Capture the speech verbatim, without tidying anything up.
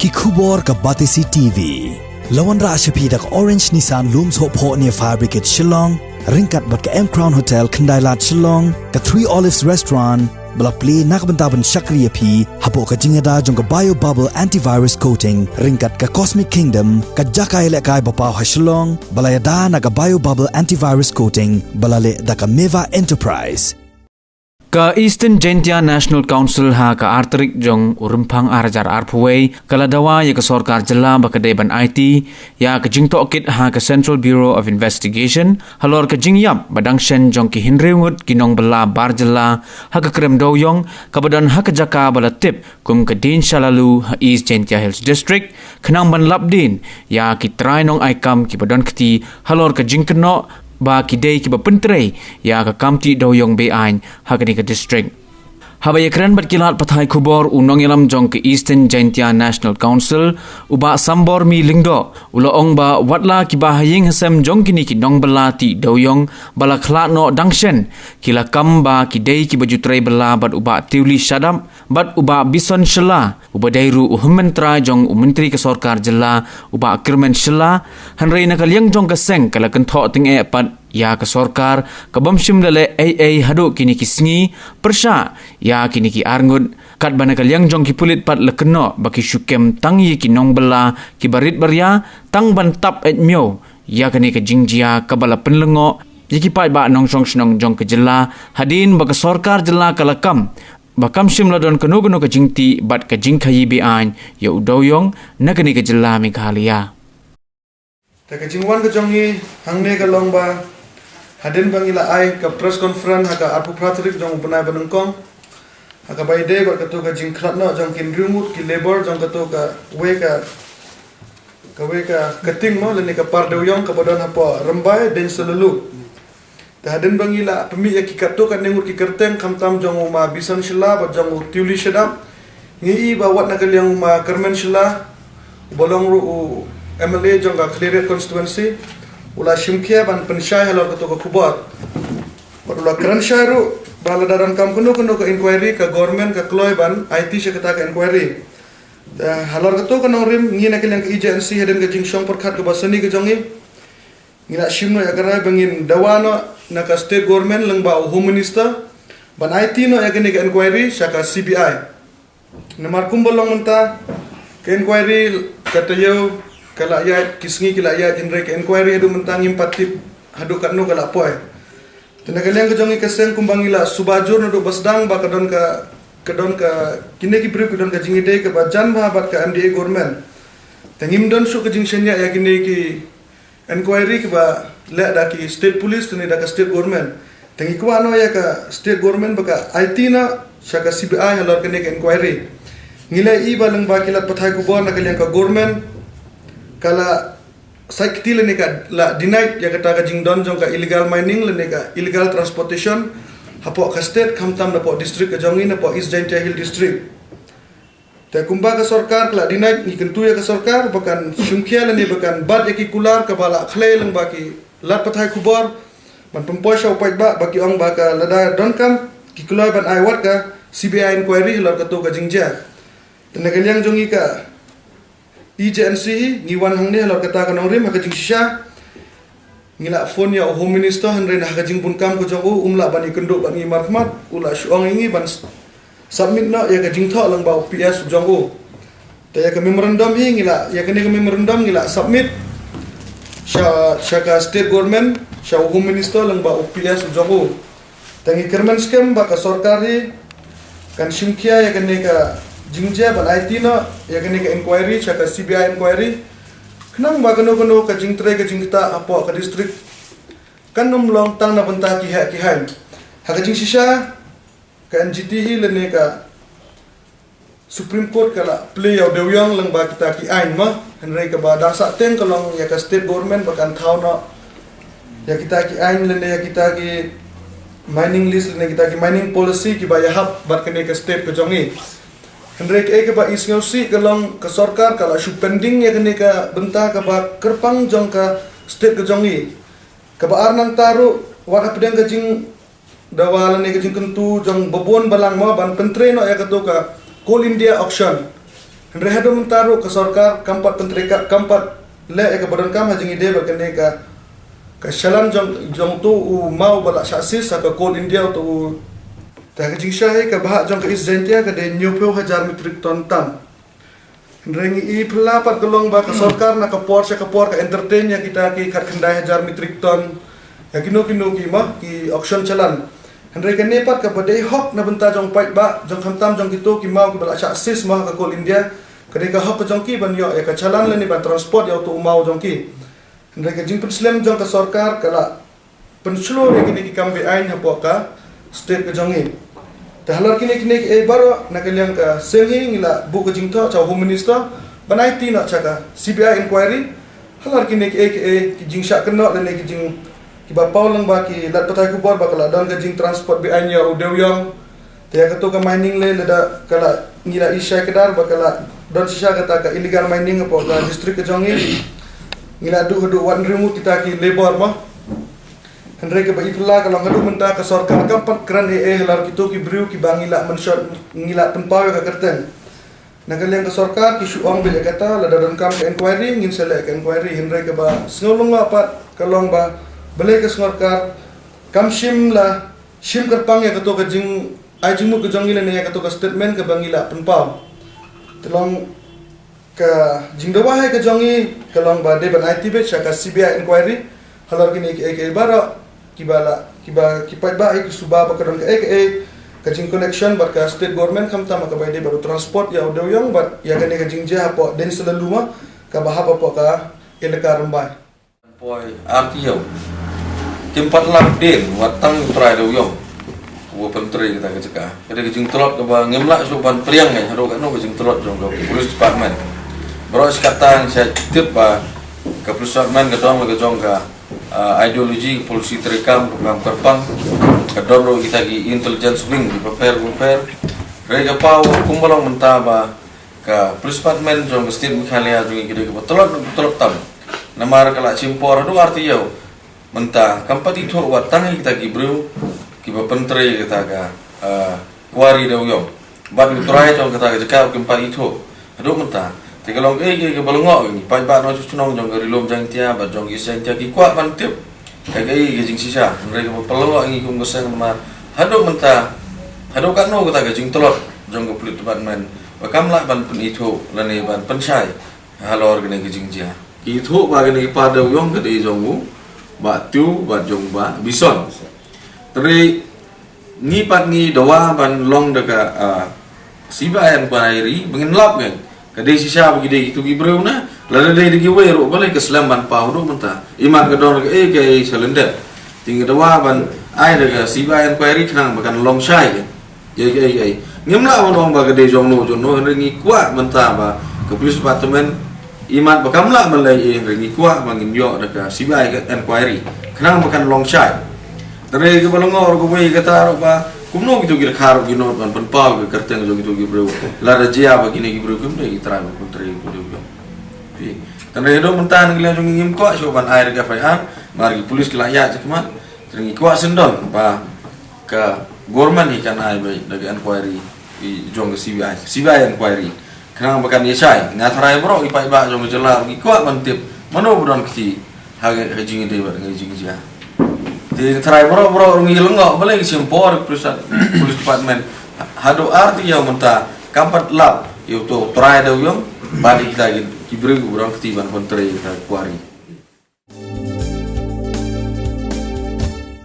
Ki khubor ka Batesi T V. La wanrah sha phi da ka Orange Nissan Lum Sohphoh near Fire Brigade Shillong, ryngkat bad ka M Crown Hotel Khyndailad Shillong, ka Three Olives Restaurant, ba la plie na ka bynta ban shakri ïa phi hapoh ka jingïada jong ka Bio Bubble Antivirus Coating, ryngkat ka Cosmic Kingdom, ka jaka ïalehkai ba paw ha Shillong, ba la ïada na ka Bio Bubble Antivirus Coating, ba la leh da ka Meva Enterprise. Ka Eastern Jaintia National Council ha ka ar tarik jong u Rymphang ar hajar arphew wei ka la dawa ïa ka sorkar jylla ba ka dei ban aiti ïa ka jingtohkit ha ka Central Bureau of Investigation halor ka jingïap ba dang shen jong ki hynriew ngut ki nongbylla bar jylla ha ka krem dewïong kaba don ha ka jaka ba la tip kum ka Dien Shalalu ha East Jaintia Hills District, khnang ban lap dien ïa ki trai nongai kam kiba don kti halor ka jingkynnoh ba ki dei kiba pyntrei ïa ka kam tih dewïong be-aiñ ha kane ka district. Haba ïakren bad ki lad pathai khubor, u nongïalam jong ka Eastern Jaintia National Council, u Bah Sambormi Lyngdoh, u la ong ba wat la kiba ha ïing ha sem jong kine ki nongbylla tih dewïong ba la khlad noh dang shen, ki la kam ba ki dei kiba ju trei bylla bad u Bah Tiuli Shadap bad u Bah Bison Shylla, uba dei ruh u hynmen trai jong u Myntri ka sorkar jylla, u Bah Kyrmen Shylla, hynrei na ka liang jong ka seng ka la kynthoh tyngeh pat ïa ka sorkar kabym shym la leh ei ei haduh kine ki sngi, pyrshah ïa kine ki ar ngut, katba na ka liang jong ki pulit pat la kynnoh ba ki shu kem tang ïa ki nongbylla kiba rit ba ria, tang ban tap eit miaw ïa kane ka jingjia kaba la pynlyngngoh ïa ki paidbah nongshong shnong jong ka jylla, hadien ba ka sorkar jylla ka la kam ba kam shym la don kano kano ka jingtih bad ka jingkhaïi be-aiñ ïa u dewïong na kane ka jylla Meghalaya. Te ka jingwan ka jong ngi hangne ka long ba hadien ba ngi la ai ka press conference ha ka arphew phra tarik jong u bnai ba nyngkong, ha kaba ïadei bad kato ka jingkhlad noh jong ki hynriew ngut ki labour jong kato kawei ka, kawei ka cutting mo lane ka par dewïong kaba don hapoh Rymbai Dien Shalalu. Te hadien ba ngi la pynmih ïa ki katto katne ngut ki kyrteng khamtam jong u Ma Bison Shylla bad jong u Tiuli Shadap, ngi i ba wat na ka liang u Ma Kyrmen Shylla, uba long ruh u M L A jong ka Khliehriat constituency, u la shim khia ban pynshai halor kato ka khubor. Bad u la kren shai ruh ba lada donkam kano kano ka inquiry, ka government ka kloi ban aiti sha kata ka inquiry. Te halor kato ka nongrim, ngi na ka liang ka E J N C, hadien ka jingshong pyrkhat kaba sani ka jong ngi, ngi la shim noh ïa ka rai ba ngin dawa noh na ka state government lyngba u Home Minister ban aiti noh ïa kane ka inquiry sha ka C B I. Namar kumba long mynta, ka inquiry ka taïew ka la ïaid, ki sngi ki la ïaid, hynrei ka inquiry haduh mynta ngim pat tip haduh katno ka la poi. Te na ka liang ka jong ngi ka seng, kumba ngi la suba jur naduh ba sdang ba ka don ka, ka don ka, kine ki briew ki don ka jingïadei kaba jan bha bad ka M D A government. Te ngim don shuh ka jingshaniah ïa kine ki inquiry kiba leh da ki state police ne da ka state government. Te ngi kwah noh ïa ka state government ba ka aiti noh sha ka C B I halor kane ka inquiry. Ngi la i ba lyngba ki lad pathai khubor na ka liang ka government ka la sait kti lane ka la deny ïa kata ka jingdon jong ka illegal mining lane ka illegal transportation hapoh ka state, khamtam napoh district ka jong ngi, napoh East Jaintia Hill District. Te kumba ka sorkar ka la deny, ngi kyntu ïa ka sorkar ba kan shim khia lane ba kan bat ïa ki kular kaba la khlei lyngba ki lad pathai khubor ban pynpoi sha u paidbah, ba ki ong ba ka lada donkam ki kloi ban ai wat ka C B I inquiry halor kato ka jingjia. Te na ka liang jong ngi ka E J N C hi, ngi wan hangne halor kata ka nongrim ha ka jingshisha. Ngi la phone ïa u Home Minister, hynrei na ha ka jingbun kam ka jong u, um lah ban ïakynduh bad ngi markhmat, u la shu ong ïa ngi ban s-, submit noh ïa ka jingthoh lyngba u P S u jong u. Te ïa ka memorandum hi ngi la, ïa kane ka memorandum ngi la submit sha, sha ka state government, sha u Home Minister lyngba u P S u jong u. Te ngi kyrmen skhem ba ka sorkar hi kan shim khia ïa kane ka jingjia ban aiti noh ïa kane ka inquiry sha ka C B I inquiry, khnang ba kano kano ka jingtrei ka jingktah hapoh ka district kan ym long tang na bynta ki heh ki haiñ. Ha ka jingshisha, ka N G T hi lane ka Supreme Court ka la plie ïa u dewïong lyngba kita ki aiñ mo, hynrei kaba dang sah teng ka long ïa ka state government ba kan thaw noh ïa kita ki aiñ lane ïa kita ki mining lease lane kita ki mining policy kiba ïahap bad kane ka state ka jong ngi. Hynrei kaei kaba i sngewsih ka long ka sorkar ka la shu pending ïa kane ka bynta kaba kyrpang jong ka state ka jong ngi. Kaba ar nangta ruh, wat hapdeng ka jing dawa lane ka jingkyntu jong babun balang mo ban pyntrei noh ïa kato ka Coal India auction. Hynrei haduh mynta ruh ka sorkar kam pat pyntrei ka, kam pat leh ïa kaba donkam ha jingïadei bad kane ka, ka challan jong, jong uto u maw ba la shah seize ha ka Coal India uto u. Te ka jingshah ïa kaba hap jong ka East Jaintia ka dei hynñiewphew hajar metric ton tam. Hynrei ngi i phylla pat ka long ba ka sorkar na ka por sha ka por ka entertain ïa kita ki khatkhyndai hajar metric ton ïa kino kino ki ma ki auction challan. Hynrei kane pat kaba dei hok na bynta jong paidbah, jong khamtam jong kito ki maw kiba la shah seize ma ha ka Coal India. Ka dei ka hok ka jong ki ban ïoh ïa ka challan lane ban transport ïa uto u maw jong ki. Hynrei ka jingpynslem jong ka sorkar ka la pynshlur ïa kine ki kam beaiñ hapoh ka state ka jong ngi. Te halor kine kine kiei baroh na ka liang ka seng hi ngi la buh ka jingthoh sha u Home Minister ban aiti noh sha ka C B I inquiry halor kine kiei kiei ki jingshah kynnoh lane ki jing kiba paw lang ba ki lad pathai khubor ba ka la don ka jingtransport beaiñ ïa u dewïong. Te ïa kato ka mining leh lada ka la ngi la i shai kdar ba ka la don shisha kata ka illegal mining hapoh ka district ka jong ngi. Ngi la duh haduh wat hynriew ngut kita ki labor ma. Hynrei kaba i phylla ka long haduh mynta ka sorkar kam pat kren ei ei halor kito ki briew kiba ngi la mynshot ngi la pynpaw ïa ka kyrteng. Na ka liang ka sorkar ki shu ong beit ïa kata lada donkam ka inquiry ngin sa leh ka inquiry hynrei kaba sngew lyngngoh pat ka long ba balei ka sorkar kam shim la shim kyrpang ïa kato ka jing ai jingmut ka jong ngi lane ïa kato ka statement kaba ngi la pynpaw. Te long ka jingdawa hi ka jong ngi ka long ba dei ban aiti beit sha ka C B I inquiry halor kine kiei kiei baroh kiba la kiba ki paidbah hi ki suba ba ka don kaei kaei ka jing connection bad ka state government khamtam kaba ïadei bad u transport ïa u dewïong bad ïa kane ka jingjia hapoh Deiñ Selaluma kaba hap hapoh ka elaka Rymbai. Poi arti ïew. Kim pat lap dien wat tang u trai dewïong. Wa pyntrei kita ka jaka. Ka dei ka jingtlot kaba ngim lah shuh ban pdiang ngai haduh katno ka jingtlot jong ka police department. Baroh shi katta ngi sa tip ba ka police department ka don la ka jong ka ah, ideology, ka policy treikam ka kam kyrpang. Ka don ruh kita ki intelligence wing ki bapher bapher. Hynrei ka paw kumba long mynta ba ka police department jong ka state Meghalaya jong ngi ka dei kaba tlot tlot tam. Namar ka la shim por haduh arti ïew. Mynta kam pat ithuh wat tang hi kita ki briew kiba pyntrei kita ka ah, quarry dewïong. Bad u trai jong kata ka jaka u kim pat ithuh haduh mynta. Te ka long kaei kaei kaba lyngngoh ïa ngi paidbah nongshong shnong jong ka Ri Lum Jaiñtia bad jong ka East Jaiñtia ki kwah ban tip kaei kaei ka jingshisha. Hynrei kaba pynlyngngoh ïa ngi kum ka seng namar haduh mynta haduh katno kata ka jingtlot jong ka police department ba kam lah ban pynithuh lane ban pynshai halor kane ka jingjia. Ki ithuh ba kane ka par dewïong ka dei jong u Bah Tiew bad jong u Bah Bison. Hynrei ngi pat ngi dawa ban long da ka ah, C B I inquiry ba ngin lap ngai. Ka dei shisha ba ki dei kitu ki briew na lada dei da kiwei ruh balei ka slem ban paw haduh mynta. Imat ka don kaei kaei sa lyndet. Te ngi dawa ban ai da ka C B I inquiry khnang ba kan long shai ka. Ei ei ei. Ngim lah ban ong ba ka dei jong no jong no hynrei ngi kwah mynta ba ka police department imat ba kam lah ban leh ei hynrei ngi kwah ba ngin ïoh da ka C B I ka inquiry khnang ba kan long shai. Hynrei kaba lyngngoh ruh kawei kata ruh ba kumno kitu ki rkhar ruh ki nud ban pynpaw ka kyrteng jong kitu ki briew. Lada jia ba kine ki briew kim dei ki trai ba pyntrei kitu ki briew. Hynrei haduh mynta na ka liang jong ngi ngim kwah shuh ban ai da ka F I R namar ki police ki la ïaid shakhmat. Hynrei ngi kwah sngewdon ba ka government hi kan ai beit da ka inquiry i jong ka C B I, C B I inquiry. Khnang ba kan ïa shai, nga tharai baroh ki paidbah jong ka jylla ruh ki kwah ban tip mano ba don kti ha ka jingïadei bad ka jingjia. Te tharai baroh baroh ruh ngi lyngngoh balei ka shim por police, police department haduh arti ïew mynta kam pat lap ïa uto u trai dewïong bad ïa kita ki briew ba don kti ban pyntrei ïa kita ki quarry.